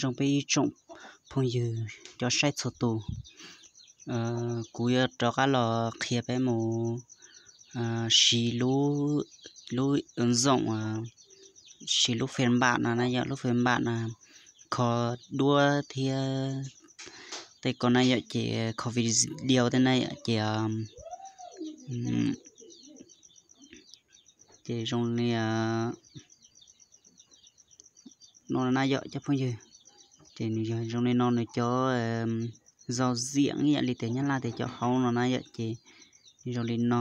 Zoo peb ib tsoom phooj ywg cov saib txhua tus, kuv yuav rov qab los qhia peb mus siv lub zoo, siv lub fem npam no na yom, lub fem npam no kho duab thiab tej ko na yom, ces kho video tej na yom, ces ces zoo li no na yom cov phooj ywg. Ces nws yog zoo li no, nws cov zau ziam ib yam li tias Nyab Laj tias cov hauv no na yom, ces zoo li no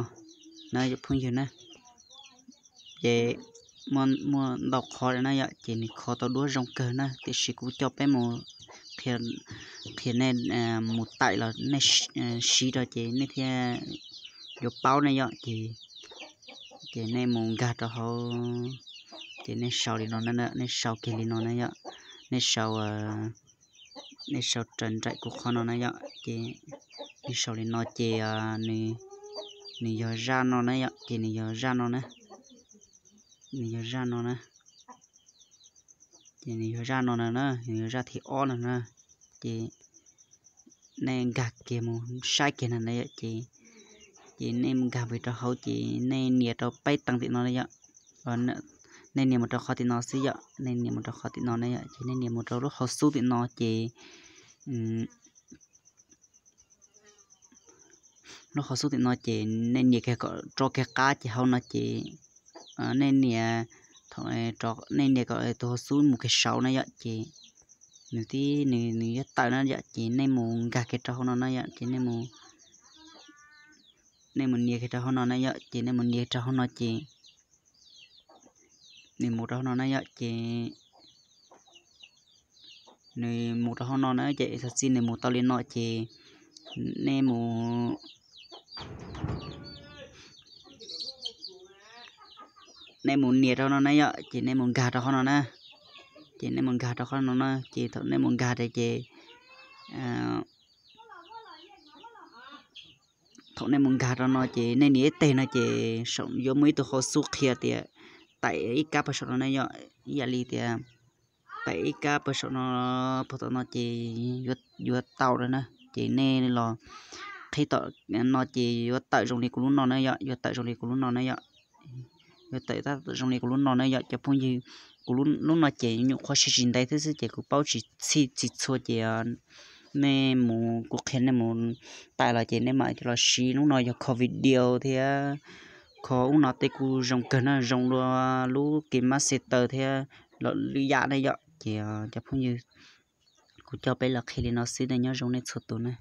na yom phooj ywg na. Ces muaj ntau qhov na yom, ces nws kho tau duab zoo kawg na, tiam sis kuv coj peb mus qhia nej mus taim los nej siv rau ces nej thiaj yuav paub ne yom. Ces ces nej mus nkag rau hauv, ces nej sau li no na, nej sau kiag li no na yom, nej sau nej sau raws nraim kuv qhov no na yom, ces nej sau li no ces nws yog zaj no na yom, ces nws yog zaj no na, nws yog zaj no na, ces nws yog zaj no na, nws yog zaj thib ob no na. Ces nej nkag kiag mus saib kiag na yom, ces ces nej mus nkag mus rau hauv ces nej nias rau peb teev tim no yom, nej nias mus rau qhov tim no xwb yom, nej nias mus rau qhov tim no na yom, ces nej nias mus rau lub hauv xub tim no ces lub hauv xub tim no ces nej nias kiag kom rov kiag qab ces hauv no ces nej nias, thaum nej nias kom tus hauv xub mus kiag saud na yom, ces nws tib nws nws yuav tawm na yom, ces nej mus nkag kiag rau hauv no na yom, ces nej mus nej mus nias kiag rau hauv no na yom, ces nej mus nias rau hauv no ces nws mus rau hauv no na yom, ces nws mus rau hauv no na, ces thaum txij nws mus tau li no ces nej mus nej mus nias rau no na yom, ces nej mus nkag rau qhov no na, ces nej mus nkag rau qhov no na, ces thaum nej mus nkag rau ces thaum nej mus nkag rau no ces nej nias ib teg no ces yuav muaj ib tug hauv xub qhia tias taim ib kab pawg saum no na yom, ib yam li tias taim ib kab pawg saum no, pawg tom no ces yuav tau na, ces nej los qhib tom no ces yuav tawm zoo li kuv lub no na yom, yuav tawm zoo li kuv lub no na yom, yuav tawm zoo li kuv lub no na yom cov phooj ywg. Kuv lub no ces nyuam qhuav siv tsis ntev thiab xwb ces kuv paub tsis txhij tsis txhua ces nej mus kuv qhia nej mus taim los ces nej mam los siv. Lub no yog kho video thiab kho ub no tej kuj zoo kawg na, zoo dua lub KineMaster thiab los lwm yam na yom. Ces cov phooj ywg, kuv coj peb los qhia li no xwb, nyob zoo nej txhua tus na.